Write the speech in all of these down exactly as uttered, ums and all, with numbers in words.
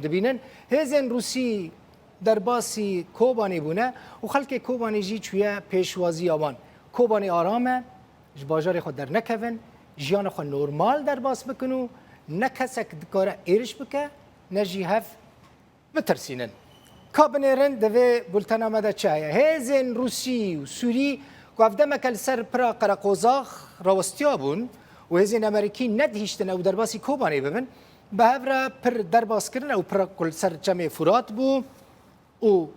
Dibînin, hêzên Rûsî derbasî Kobanê bûne û xelkê Kobanê jî çûye pêşwaziya wan. Kobanê aram e, ji bajarê xwe dernekevin, jiyana xwe normal derbas bikin û ne kesek dikare êriş bike, ne jî hev bitirsînin. Ka binêrin di vê bultena me de çi heye? Hêzên Rûsî û Sûrî ku ev demeke li ser pira Qereqozax rawestiya bûn û hêzên Amerîkî nedihîştin ew derbasî Kobanê bibin, bi hev re pir derbas kirin, ew pira ku li ser Çemê Furat bû û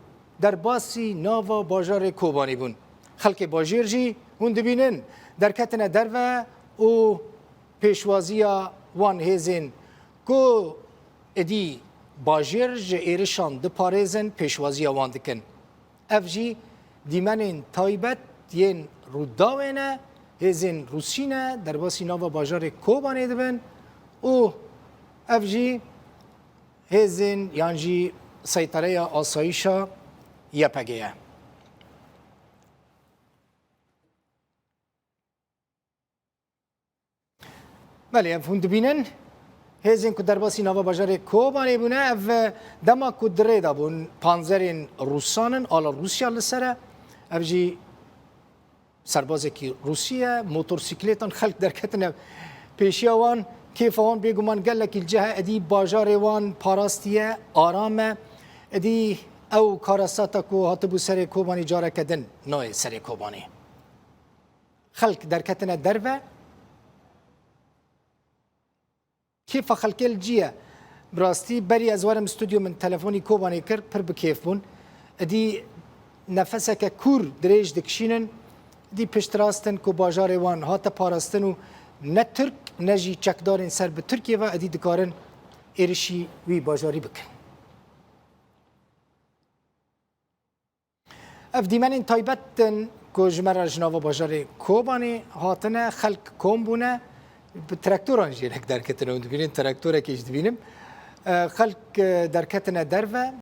derbasî nava bajarê Kobanê bûn. Xelkê bajêr jî hûn dibînin derketine derve û pêşwaziya wan hêzên ku êdî bajêr ji êrişan diparêzin, pêşwaziya wan dikin. Ev jî dîmenên taybet yên Rûdawê ne, hêzên Rûsî ne, derbasî nava bajarê Kobanê dibin û ev jî hêzên yan jî seytereya asayîşa Y P G ye. Belê, ev hûn dibînin. Hêzên ku derbasî nava bajarê Kobanê bûne, ev dema ku di rê de bûn, panzerên Rûsan in, ala Rûsya li ser e. Ev jî serbazekî Rûsî ye, motorsîklêtan xelk derketine pêşiya wan. Kêfa wan bêguman gelekî li cih e, êdî bajarê wan parastiye, aram e. Êdî ew karasata ku hatibû serê Kobanê careke din nayê serê Kobanê. Xelk derketine derve. Kêfa xelkê li cî ye. Bi rastî berî ez werim stûdyo min telefonî Kobanê kir, pir bi kêf bûn. Êdî nefeseke kûr dirêj dikişînin, êdî piştrast in ku bajarê wan hate parastin û ne Tirk ne jî çekdarên ser bi Tirkiyê ve êdî dikarin êrişî wî bajarî bikin. Ev dîmenên taybet in ku ji me re ji nava bajarê Kobanê hatine, xelk kom bûne, bi traktoran jî hinek derketine. Hûn dibînin traktorekê jî dibînim. E, xelk, e, derketine derve,